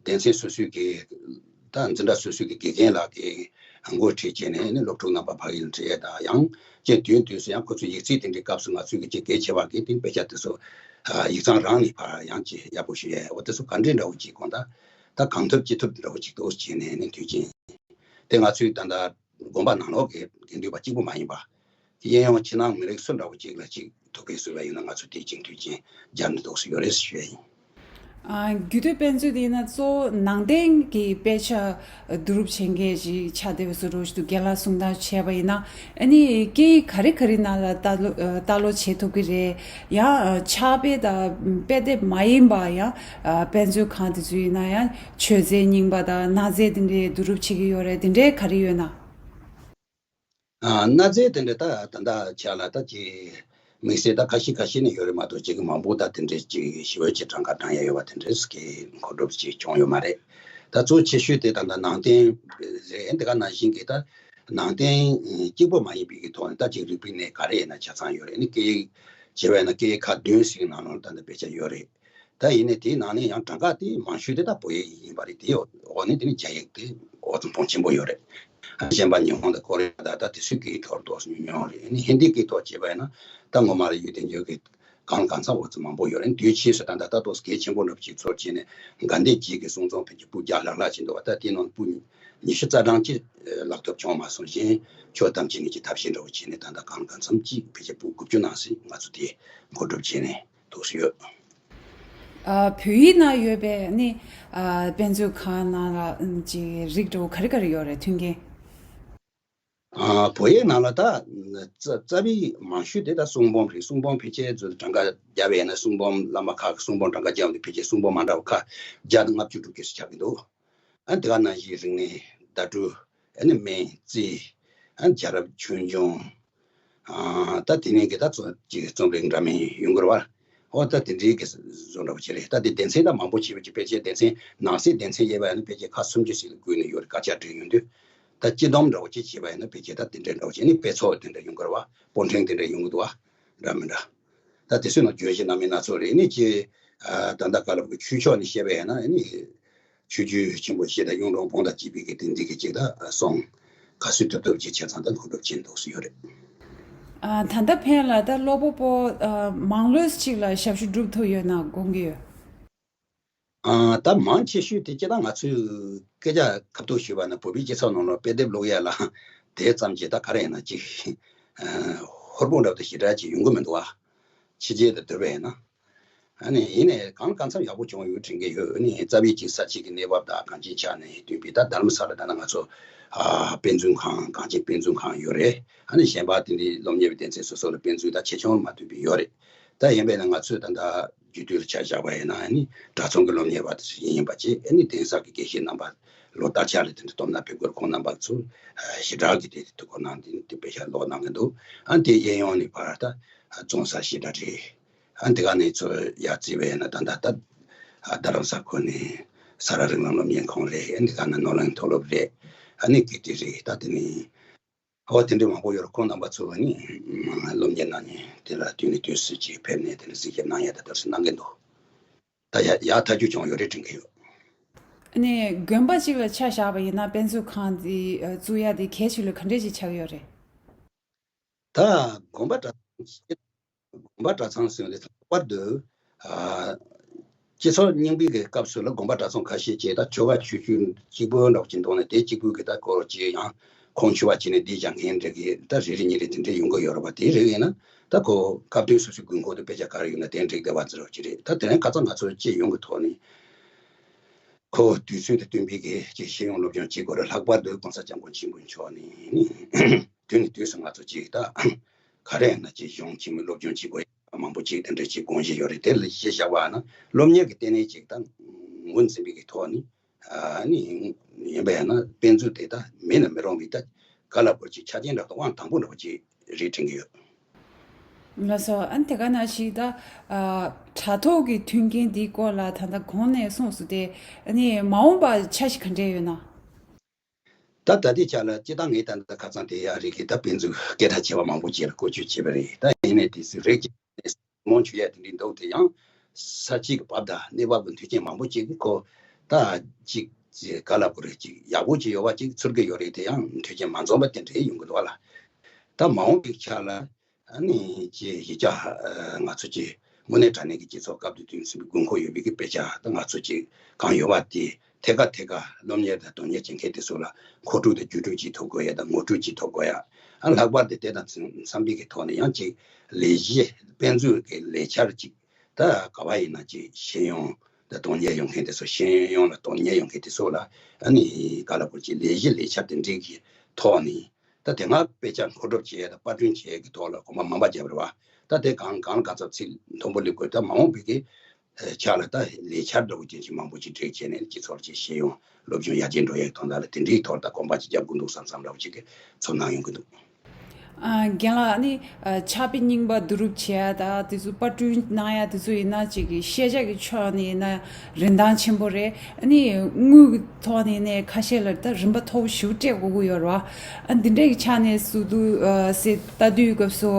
སྡེ་ཚན་སོ་སོའི་གི་ད་འཛིན་གྲྭ་སོ་སོའི་གི་དགེ་རྒན་ལགས་ཀྱིས་འགོ་ཁྲིད་བྱས་ནས་ནི་སློབ་ཕྲུག་རྣམ་པ་ཕ་གི་ལ་ཁྲིད་ཡས་དང་ཡང་ཅིག་དུས་དུས་སུ་ཡང་ཁོ་ཚོའི་ཡིག་ཚད་དེ་འདྲའི་སྐབས་སུ་ང་ཚོའི་གི་ཅིག་གལ་ཆེ་བ་གི་དེ་དཔེ་ཆ་དེ་ཚོ་ཨ་ཡིག་ཚང་རང་ནས་ཕར་ཡང་ཅིག་ཡག་པོ་ཞུ་ཡས་འོ་དེ་ཚོ་ག་འདྲའི་འདྲ་བོ་ཅིག་གོང་ད་ད་གང་ཐུབ་ཅི་ཐུབ་འདྲ་བོ་ཅིག་ཏུ་བྱས་ནས་ནི་དུས་ཆེན་དེ་ང་ཚོའི་ད་ལྟ་དགོན་པ་ནང་ལོགས་ཀྱི་དགེ་འདུན་པ་གཅིག་པུ་མ་ཡིན་པ། གཡས་གཡོན་ཕྱི་ནང་མི་རིགས་སུ་འདྲ་བོ་གཅིག་ལ་གཅིག་ཐུགས་ཕན་གསོས་པ་ཡིན་ན་ང་ཚོ་དེའི་ཅིག་དུས་ཆེན་རྒྱབ་ནས་འདུག་སེ་ཡོད་རེད་ཞུ་ཡ་ཡིན། ཨ་རྒྱུད་སྟོད་དཔེ་མཛོད་དེ་ཡིན་ན་གཙོ་བོ་ནང་བསྟན་གྱི་དཔེ་ཆ་བསྡུ་རུབ་བྱེད་མཁན་ཞིག་ཆགས་བསྡད་པའི་བཟོ་འདྲ་ཞིག་འདུག་རྒན་ལགས་གསུང་སྟངས་བྱས་པ་ཡིན་ན་ཨ་ནི་སྐད་ཡིག་ག་རེ་ག་རེ་ནང་ལ་ལྟ་ཀློག་ལྟ་ཀློག་བྱེད་ཐུབ་ཀྱི་རེད། ཡང་ཕྱག་དཔེ་དང་དཔེ་དེབ་མ་ཡིན་པ་ཡང་དཔེ་མཛོད་ཁང་དེ་ཚོ་ཡིན་ན་ཡང་མཆོད་རྫས་རྙིང་པ་དང་གནའ་རྫས་དེ་འདྲའི་བསྡུ་རུབ་བྱེད་ཀྱི་ཡོད་རེད། དེ་འདྲའི་ག་རེ་ཡོད་ན། ཨ་གནའ་རྫས་དེ་འདྲ་ད་ད་ལྟ་ཆ་ལ་ད་ཅིག་དམིགས་བསལ་ད་ཁ་ཤས་ཁ་ཤས་ནས་ཡོད་རེད་མ་གཏོགས་ཅིག་མང་པོ་ད་དེ་འདྲའི་ཅིག་ཞི་བའི་ཅིག་གྲངས་ཀ་བགྲང་ཡ་ཡོད་པ་དེ་འདྲའི་ཟིག་གི་མཁོ་སྒྲུབ་ཅིག་བྱུང་ཡོད་མ་རེད། ད་གཙོ་ཆེ་ཤོས་དེ་ད་ལྟ་ནང་བསྟན་རེད། དེ་ག་ནང་བཞིན་གྱི་ད་ནང་བསྟན་གཅིག་པོ་མ་ཡིན་པའི་གི་ཐོག་ནས་ད་ཅིག་རིག་པའི་གནས་ག་རེ་ཡིན་ན་ཆ་ཚང་ཡོད་རེད། ཨ་ནི་སྐད་ཡིག་བྱས་པ་ཡིན་ན་སྐད་ཡིག་ཁག་བདུན་ཟིག་ནང་ལོགས་ད་ལྟ་དཔེ་ཆ་ཡོད་རེད། ད་ཡིན་ནའི་དེའི་ནང་ནས་ཡང་གྲངས་ཀ་དེ་མང་ཤོས་དེ་ད་བོད་ཡིག་ཡིན་པ་རེད། དེའི་འོག་ནས་དེ་ནི་རྒྱ་ཡིག་དེ་འོ་ཙམ་ཕོན་ཆེན་པོ་ཡོད་རེད། གཞན་པ་ཉི་ཧོང་དང་ཀོ་རི་ཡ་ད་ད་དེ་ཚོའི་སྐད་ཡིག་ཐོག་ཏོག་ཙམ་ཉུང་ཉུང་རེད། ཨ་ནི་ཧིན་དིའི་སྐད་ཐོག་བྱས་པ་ཡིན་ན་ད་ངོ་མ་ལ་ཡུལ་དེ་འཇོག་གི་གང་ལ་གང་འཚམ་འོ་ཙམ་མང་པོ་ཡོད་རེད། དུས་ཕྱིས་སུ་ད་ད་ད་ཏོག་ཙམ་གལ་ཆེན་པོ་འདྲ་པོ་ཅིག་ཚོར་བྱས་ནས་དགའ་ལྡན་རྒྱལ་གྱི་གསུང་རྩོམ་ཕལ་ཆེར་སྤུ་རྒྱག་ལྷག་ལྷག་ཅིག་འདུག་བ། ད་དེའི་ནང་སྤུ་ཉི་ཤུ་རྩ་གྲངས་ཅིག་ལག་ཐོབ་བྱུང་མ་སོང་། གཞན་ཕྱོགས་ཐམས་ཅད་ནས་ཀྱི་ཐབས་ཤེས་འདྲ་པོ་བྱས་ནས་ད་ད་གང་ལ་གང་འཚམ་ཅིག་ཕལ་ཆེར་སྤུ་དགུ་བཅུ་ནང་ཟིག་ང་ཚོ་དེ་མཁོ་སྒྲུབ་བྱས་ནས་འདུག་སེ་ཡོད། ཨ་བོད་ཡིག་ནང་ཡོད་པའི་ནི་ཨ་དཔེ་མཛོད་ཁང་ནང་ལ་ཨམ་ཅིག་རིགས་འདྲ་བོ་ག་རེ་ག་རེ་ཡོད་རེད་མཐུན་རྐྱེན། ཨ་བོད་ཡིག་ནང་ལ་ད་རྩ་རྩ་བའི་མང་ཤོས་དེ་ད་གསུང་འབུམ་རེད། གསུང་འབུམ་ཕལ་ཆེར་ཚོ་གྲངས་ཀ་བརྒྱབ་པ་ཡིན་ན་གསུང་འབུམ་བླ་མ་ཁག་གི་གསུང་འབུམ་གྲངས་ཀ་བརྒྱབ་འདུག་ཕལ་ཆེར་གསུང་འབུམ་མ་འདྲ་བ་ཁག་བརྒྱ་དང་ལྔ་བཅུ་དྲུག་ཅུ་ཞིག་ཆགས་ཀྱི་འདུག་ཨ་དེ་ག་ནང་བཞིན་རིག་གནས་བརྡ་སྤྲོད་ཨ་ནི་སྨན་རྩིས་ཨ་རྒྱལ་རབས་ཆོས་འབྱུང་། ཨ་ད་དེ་ནས་གི་ད་ཚོ་ཅིག་རྩོམ་རིག་འདྲ་མིན་ཡོང་གི་རེད་བ། ཨོ་ད་དེ་འདྲའི་གི་བཟོ་འདྲ་བོ་ཅིག་རེད། ད་དེ་སྡེ་ཚན་ད་མང་པོ་བྱས་པ་ཅིག་ཕལ་ཆེར་སྡེ་ཚན་ནང་གསེས་སྡེ་ཚན་དབྱེ་བ་ཡིན་ན་ཕལ་ཆེར་ཁག་སུམ་ཅུ་ཞིག་ལ་བགོས་ནས་ཡོད་རེད། དཀར་ཆག་བྲིས་ཡོང་དུས་ད་སྤྱི་སྡོམ་འདྲ་བོ་ཅིག་བྱས་པ་ཡིན་ན་ཕལ་ཆེར་ད་དེ་འདྲ་འདྲ་བོ་ཅིག་ནི་དཔེ་ཚོགས་དེ་འདྲ་ཡོང་གི་རེད་བ། པོར་ཤྲཱི་དེ་འདྲ་ཡོང་གི་འདུག་བ། འདྲ་མི་འདྲ། ད་དེ་ཚོའི་ནང་བརྗོད་གཞི་སྣ་མིན་སྣ་ཚོགས་རེད། ནི་ཅི། ད་ལྟ་བཀའ་སློབ་ཀྱི་ཆོས་ཕྱོགས་ནས་བཤད་པ་ཡིན་ན་ནི། ཆོས་བརྒྱུད་ཆེན་པོ་བཞི་དང་གཡུང་དྲུང་བོན་དང་བཅས་པའི་གི་དེ་འདི་གི་ཅིག་ད་གསུང་ག་ཚོད་ཐུབ་ཐུབ་ཅིག་ཆ་ཚང་ད་མཁོ་སྒྲུབ་བྱེད་འདུག་སེ་ཡོད་རེད། ཨ་ད་ལྟ་ཕན་ལ་ད་ཀློག་པ་པོ་ཨ་མང་ལོས་ཅིག་ལ་ཞབས་ཞུ་སྒྲུབ་ཐུབ་ཡོད་ན་དགོངས་ཀྱི་ཡོད། ཨ་ད་མང་ཆེ་ཤོས་དེ་སྤྱིར་བཏང་ང་ཚོས་སྐད་ཆ་ཁ་ཐུག་ཞུས་པ་ན་བོད་པའི་སྤྱི་ཚོགས་ནང་ལ་དཔེ་དེབ་ཀློག་ཡ་ལ་དེ་ཙམ་གྱིས་ད་ག་རེ་ཡིན་ན་ཅིག་ཧུར་པོ་འདྲ་བོ་དང་ཞེ་དྲག་ཅིག་ཡོང་གི་མི་འདུག་བ། ཕྱི་རྒྱལ་དུ་སྡོད་པ་ཡིན་ན། ཨ་ནི་ཡིན་ནའི་གང་གང་འཚམ་ཡག་པོ་བྱུང་ཡོད་དྲན་གྱི་ཡོད། ཨ་ནི་རྩ་བའི་ཅིག་ས་ཆ་གི་གནས་བབ་དང་གང་ཅིའི་ཆ་ནས་བསྟུན་པའི་ད་རྡ་རམ་ས་ལ་ད་ནང་ང་ཚོ་ཨ་དཔེ་མཛོད་ཁང་གངས་ཅན་དཔེ་མཛོད་ཁང་ཡོད་རེད། ཨ་ནི་གཞན་པ་དེ་འདྲའི་སློབ་གཉེར་བའི་སྡེ་ཚན་སོ་སོ་ལ་དཔེ་མཛོད་ད་ཆེ་ཆུང་མ་མཐུན་པའི་ཡོད་རེད། ད་ཡིན་པས་ན་ང་ཚོས་ད་ལྟ་རྒྱུད་སྟོད་ལ་ཆ་བཞག་པ་ཡིན་ན་ཨ་ནི་གྲྭ་ཚང་གི་སློབ་གཉེར་བ་དེ་ཚོ་ཡིན་པ་བྱས། ཨ་ནི་གདན་ས་གི་དགེ་བཤེས་རྣམ་པ་ལོ་ལྟར་ཆགས་ལ་དེ་འདྲ་སྟོབས་ན་ཕེབས་སྐོར་ཁོང་རྣམ་པ་ཚོ་ཞེ་དྲག་གི་དེ་ཐུགས་ཁུར་གནང་སྟེ་དེ་དཔེ་ཆ་ཀློག་གནང་གི་འདུག་ཨ་ནི་དེ་གཡས་གཡོན་ནས་ཕར་ད་བཙོང་ས་ཞེ་དྲག་རེད། ཨ་འདི་ག་ནས་ཚོ་ཡར་བརྩིས་པས་ན་ད་ལྟ་ད་རྡ་རམ་ས་ཁུལ་ནས་ས་རཱ་རིགས་ལམ་སློབ་གཉེར་ཁང་རེད། ཨ་འདི་ག་ན་ནོར་གླིང་མཐོ་སློབ་རེད། ཨ་ནི་ཀིརྟི་རེད། ད་དེ་ནས་ཨོ་དེ་འདྲ་མང་པོ་ཡོད་རེད། ཁོང་རྣམ་པ་ཚོ་ནི་སློབ་གཉེར་གནང་ནས་དེ་ལ་དུས་ནས་དུས་སུ་ཅིག་ཕེབས་ནས་དེ་ལ་གཟིགས་ཞིབ་གནང་ཡ་ད་དེ་ཚོ་གནང་གི་འདུག་ད་ཡ་ཡག་ཐག་ཆོད་བྱུང་ཡོད་རེད་དྲན་གི་ཡོད། ཨ་ནི་དགོན་པ་གཅིག་ལ་ཆ་བཞག་པ་ཡིན་ན་དཔེ་མཛོད་ཁང་འདི་བཙུགས་ཡ་དེ་གལ་ཆེ་ལོས་ག་འདྲས་ཅིག་ཆགས་ཀྱི་ཡོད་རེད། ད་དགོན་པ་གྲྭ་ཚང་ཞིག་དགོན་པ་གྲྭ་ཚང་ཟེར་བ་དེ་ལྷག་པར་དུ་ཨ་སྤྱི་ཚོགས་རྙིང་པའི་གི་སྐབས་སུ་ལ་དགོན་པ་གྲྭ་ཚང་ཁ་ཤས་ཀྱིས་ད་ཆོ་ག་ཆོས་སྤྱོད་གཅིག་པུ་འདྲ་བོ་ཅིག་འདུག་ནས་དེ་གཅིག་པུ་གི་ད་སྐོར་ཅིག་ཡང་ཁོང་ཆོས་པ་བྱས་ནས་འདི་སྦྱང་མཁན་འདྲ་གི་ད་རེ་རེ་གཉིས་རེ་དེ་འདྲས་ཡོང་གི་ཡོད་རེད་པ། དེ་རེད་ཡིན་ན་ད་ཁོ་སྐབས་དོན་སོ་སོའི་དགོས་མཁོ་དེ་དཔེ་ཆ་ག་རེ་ཡོད་ན་དེ་འགྲིག་བསྡད་པ་ཙི་རོ་ཅིག་རེད། ད་དེ་རིང་ཁ་སང་ང་ཚོ་སྤྱི་ཡོངས་ཀྱི་ཐོག་ནས་ཁོ་དུས་ཚོད་དང་བསྟུན་པའི་གི་ཅིག་ཤེས་ཡོན་སློབ་སྦྱོང་བྱེད་དགོས་རེད། ལྷག་པར་དུ་༸གོང་ས་༸སྐྱབས་མགོན་ཆེན་པོ་མཆོག་ནས་ནི་དུས་ནས་དུས་སུ་ང་ཚོ་ཅིག་ད་ག་རེ་ཡིན་ན་ཅིག་གཞུང་ཆེན་མོའི་སློབ་སྦྱོང་བྱེད་དགོས་ཡ་མང་པོ་ཅིག་དེ་འདྲ་ཅིག་དགོངས་བཞེས་ཡོད་རེད། དེ་ལ་གཞི་བཞག་པ་ན་སློབ་གཉེར་གྱི་ལྟེ་གནས་ཅིག་ད་ངོས་འཛིན་པའི་གི་ཐོག་ནས་ཨ་ནི་ཡིན་པ་ཡིན་ན་དཔེ་མཛོད་དེ་ད་མེད་ན་མི་རུང་བའི་ད་ག་ལ་བོར་ཅིག་ཆ་རྐྱེན་འདྲ་དང་དབང་དང་པོ་འདྲ་བོ་ཅིག་རེད་དྲན་གྱི་ཡོད། ལགས་སོ། ཨ་ནི་དེ་ག་ནང་བཞིན་ད་ཨ་དྲ་ཐོག་གི་མཐུན་རྐྱེན་འདིའི་སྐོར་ལ་ད་ལྟ་གོང་ནས་གསུངས་སོང་སྟེ། ཨ་ནི་མ་འོངས་པ་འཆར་གཞི་ག་འདྲས་ཡོད་ན། ད་ད་ལྟའི་ཆ་ལ་སྤྱིར་བཏང་ངས་ད་ལྟ་ཁ་སང་དེ་ཡ་རིགས་ཀྱི་ད་དཔེ་མཛོད་སྐད་གྲགས་ཆེ་བ་མང་པོ་ཅིག་ལ་བཀོལ་སྤྱོད་བྱས་པ་རེད། ད་ཡིན་ནའི་དེ་ཚོ་རིགས་ཀྱི་མང་ཆུ་ཡ་དེ་འདྲའི་འདུག་དེ་ཡང་ས་གཅིག་གི་བབ་དང་གནས་བབ་ཀྱི་མཐུན་རྐྱེན་མང་པོ་ཅིག་གིས་ཁོ་ད་ཅིག་ཅིག་ག་ལ་བོར་ཅིག་ཡག་པོ་ཅིག་ཡོད་པ་ཅིག་ཚོར་གྱི་ཡོད་རེད། དེ་ཡང་མཐུན་རྐྱེན་མ་འཛོམས་པ་དེ་འདྲའི་ཡོང་གི་འདུག་བ་ལ། ད་མ་འོངས་པའི་ཆ་ལ་ཨ་ནི་ཅེས་གཞིས་ཆགས་ང་ཚོ་ཅེས་དངོས་གནས་དྲང་གནས་ཀྱི་སྤྱི་ཚོགས་སྐབས་དང་དུས་མཚུངས་པའི་དགོས་མཁོ་ཡོད་པའི་གི་དཔེ་ཆ་ད་ང་ཚོ་ཅེས་གང་ཡོད་པ་དེ་ཐད་ཀ་ཐད་ཀ་སློབ་གཉེར་དང་དོན་གཉེར་བྱེད་མཁན་དེ་ཚོ་ལ་མཁོ་སྤྲོད་དང་བརྒྱུད་སྤྲོད་ཅིག་ཐོབ་དགོས་ཡ་དང་ངོ་སྤྲོད་ཅིག་ཐོབ་དགོས་ཡ། ཨ་ལྷག་པར་དུ་དེ་དང་འཚམ་པའི་གི་ཐོག་ནས་ཡང་ཅིག་ལས་གཞི་དཔེ་མཛོད་ཀྱི་ལས་འཆར་ཅིག་ད་ག་བ་ཡིན་ན་ཅིག་ཤེས་ཡོན་དང་དོན་གཉེར་ཡོང་མཁན་དེ་ཚོ་ཤེས་ཡོན་ལ་དོན་གཉེར་ཡོང་མཁན་དེ་ཚོ་ལ་ཨ་ནི་ག་ལ་བོར་ཅིག་ལས་གཞི་ལས་འཆར་དེ་འདྲའི་གི་ཐོག་ནས། ད་དེ་སྔ་དཔེ་ཆ་མཁོ་སྒྲུབ་བྱེད་ཡས་དང་པར་སྐྲུན་བྱེད་ཡས་ཀྱི་ཐོག་ལ་གོམ་པ་མང་པ་བརྒྱབ་རེད་བ། ད་དེ་གང་གང་ལ་གང་འཚམ་ཚིག་མཐོན་པོ་སླེབས་དགོས། ད་མ་འོངས་པའི་གི་ཆ་ལ་ད་ལས་འཆར་འདྲ་བོ་ཅན་ཅིག་མང་པོ་ཅིག་སྒྲིག་བྱས་ནས་སྤྱི་ཚོགས་ལ་ཅིག་ཤེས་ཡོན་སློབ་སྦྱོང་ཡར་རྒྱས་འགྲོ་ཡས་ཀྱི་དོན་དག་ལ་དེ་འདྲའི་ཐོག་ད་གོམ་པ་ཅིག་བརྒྱབ་དགོས་འདུག་བསམ་བསམ་འདྲ་བོ་ཅིག་གི་ཚོར་སྣང་ཡོང་གི་འདུག་ཨ་རྒན་ལགས། ཨ་ནི་ཨ་ཕྱག་དཔེ་རྙིང་པ་བསྡུ་རུབ་བྱེད་ཡ་ད་དེ་ཚོ་པར་སྐྲུན་གནང་ཡ་དེ་ཚོ་ཡིན་ན་ཅིག་གི་ཤེས་བྱ་གི་ཕྱོགས་ནས་ཡིན་ན་རིན་ཐང་ཆེན་པོ་རེད། ཨ་ནི་དངུལ་གི་ཐོག་ནས་ནས་ཁ་ཤས་ལ་ད་རིན་པ་མཐོ་པོ་ཞེ་པོ་སྤྲད་དགོས་ཀྱི་ཡོད་རེད་བ། ཨ་འདི་འདྲའི་གི་ཆ་ནས་སུ་དུ་ཨ་སེ་ལྟ་དུས་སྐབས་སུ་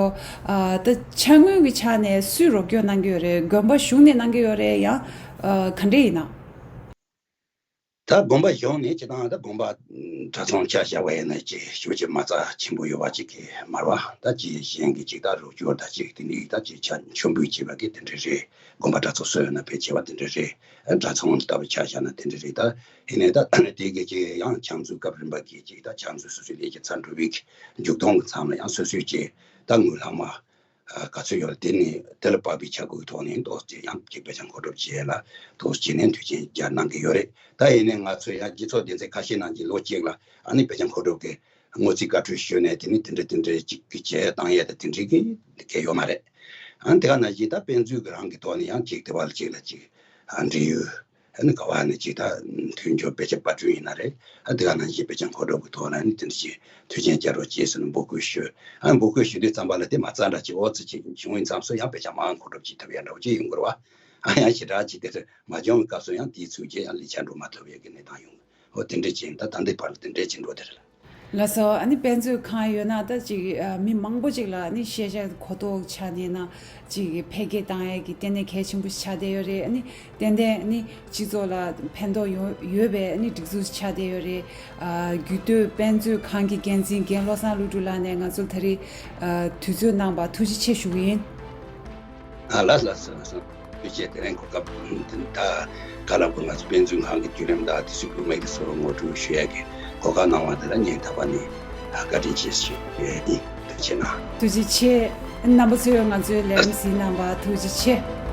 ཨ་ད་ཕྱག་དངུལ་གི་ཆ་ནས་སུས་རོགས་སྐྱོར་གནང་གི་ཡོད་རེད། དགོན་པ་གཞུང་ནས་གནང་གི་ཡོད་རེད། ཡང་ཨ་ག་འདྲས་ཡིན་ན། ད་དགོན་པ་གཞུང་ནས་སྤྱིར་བཏང་ད་དགོན་པ་གྲྭ་ཚང་ཆ་བཞག་པ་ཡིན་ན་ཅིག་ཞེ་པོ་ཅིག་མ་རྩ་ཆེན་པོ་ཡོད་པ་ཅིག་གི་མ་རེད་བ། ད་ཅིག་གཞན་གྱི་ཅིག་ད་རོགས་སྐྱོར་ད་ཅིག་དེ་འདྲའི་ད་ཅིག་ཆ་མཆོད་འབུལ་བྱེད་པ་གི་དེ་འདྲ་རེད། དགོན་པ་གྲྭ་ཚང་སུ་ཡོད་ན་ཕལ་ཆེ་བ་དེ་འདྲ་རེད། གྲྭ་ཚང་ལྟ་བུ་ཆ་བཞག་ན་དེ་འདྲ་རེད། ད་ཡིན་ནའི་ད་དེ་གི་ཅིག་ཡང་ཕྱག་མཛོད་སྐབས་རིམ་པ་གི་ཅིག་ད་ཕྱག་མཛོད་སོ་སོའི་ལས་ཀྱི་ཚར་འགྲོ་བའི་མཇུག་སྡོམ་གི་མཚམས་ལ་ཡང་སོ་སོའི་ཅིག་ད་དངུལ་ལྷག་མ་ག་ཚོད་ཡོད་ལ་དེ་ནི་དེ་ལ་དཔག་པའི་ཆ་བགོས་ཐོག་ནས་ཏོག་ཙམ་ཡང་ཅིག་དཔེ་ཆ་མཁོ་སྒྲུབ་བྱེད་ཡས་ལ་ཏོག་ཙམ་ནས་མཐུན་རྐྱེན་སྦྱར་གནང་གི་ཡོད་རེད། ད་ཡིན་ནའི་ང་ཚོས་ཡང་སྤྱི་ཚོགས་སྡེ་ཚན་ཁ་ཤས་ནང་གི་ལོ་གཅིག་ལ་ཨ་ནི་དཔེ་ཆ་མཁོ་སྒྲུབ་ཀྱི་སྔོན་རྩིས་བཀའ་འཁྲོལ་ཞུས་ནས་དེ་ནི་དེ་འདྲ་དེ་འདྲ་ཅིག་གི་བྱས་བཏང་ཡས་དེ་དེ་འདྲའི་གི་གལ་ཡོད་མ་རེད། ཨ་ནི་དེ་ག་ནང་བཞིན་ད་དཔེ་མཛོད་ཀྱི་རང་གི་ཐོག་ནས་ཡང་ཅིག་དེ་བ་ལ་ཅིག་ལ་ཅིག་ཨ་འབྲེལ་ཡོད། ཨ་ནི་ག་བ་ནི་ཅིག་ད་མཐུན་སྦྱོར་དཔེ་ཆ་པར་སྐྲུན་ཡིན་ན་རེད། ཨ་དེ་ག་ནང་བཞིན་དཔེ་ཆ་མཁོ་སྒྲུབ་ཀྱི་ཐོག་ལ་ནི་དེ་འདྲ་ཞིག་མཐུན་རྐྱེན་སྦྱར་རོགས་བྱེད་ཟེར་ནས་འབོད་སྐུལ་ཞུས། ཨ་འབོད་སྐུལ་ཞུ་དུས་ཙམ་པ་ལ་དེ་མ་རྩ་འདྲ་ཅིག་འོ་ཙི་ཅིག་བྱུང་བའི་མཚམས་སུ་ཡང་དཔེ་ཆ་མང་མཁོ་སྒྲུབ་ཅིག་ཐུབ་ཡ་འདྲ་བོ་ཅིག་ཡོང་གི་རེད་བ། ཨ་ཡང་ཞེ་དྲག་ཅིག་དེ་ཚོ་མ་བྱུང་བའི་སྐབས་སུ་ཡང་དེའི་ཚུལ་གྱིས་ཡང་ལས་འཆར་འགྲོ་མ་ཐུབ་ཡ་གི་གནས་སྟངས་ཡོང་། འོ་དེ་འདྲ་ཅིག་ད་ད་ལྟའི་བར་ལ་དེ་འདྲ་ཅིག་འགྲོ་དེ་རེད། ལགས་སོ། ཨ་ནི་དཔེ་མཛོད་ཁང་ཡོད་ན་ད་ཅིག་ཨ་མི་མང་པོ་ཅིག་ལ་ཨ་ནི་ཤེས་བྱ་གོ་རྟོགས་ཆགས་ནས་ན་ཅིག་འཕེལ་རྒྱས་བཏང་ཡས་ཀྱི་ལྟེ་གནས་གལ་ཆེན་པོ་ཞིག་ཆགས་བསྡད་ཡོད་རེད། ཨ་ནི་ཏན་ཏན་ཨ་ནི་སྤྱི་ཚོགས་ལ་ཕན་ཐོགས་ཡོང་ཡོད་པའི་ཨ་ནི་སྒྲིག་འཛུགས་ཤིག་ཆགས་བསྡད་ཡོད་རེད། ཨ་རྒྱུད་སྟོད་དཔེ་མཛོད་ཁང་གི་འགན་འཛིན་རྒན་བློ་བཟང་ཀླུ་སྒྲུབ་ལགས་ནས་ང་ཚོ་ད་རེས་ཨ་དུས་ཚོད་གནང་བར་ཐུགས་རྗེ་ཆེ་ཞུ་གི་ཡིན། ཨ་ལགས་ལགས་སོ་ལགས་སོ། ཐུགས་རྗེ་ཆེ། དེ་རིང་གོ་སྐབས་ད་ག་ལ་གོ་ང་ཚོ་དཔེ་མཛོད་ཁང་གི་བརྒྱུད་རིམ་དང་དེ་ཚོའི་སྐུལ་མའི་གི་སོ་རོ་ངོ་སྤྲོད་ཞུ་ཡས་ཀྱི་གོ་སྐབས་གནང་བ་དེ་ལ་སྙིང་ཐག་པ་ནས་བཀའ་དྲིན་ཆེ་ཞུ་ཡས་ཡིན། ཐུགས་རྗེ་གནང་། ཐུགས་རྗེ་ཆེ། རྣམ་པ་ཚོས་ང་ཚོའི་ལས་རིམ་གཟིགས་གནང་བར་ཐུགས་རྗེ་ཆེ།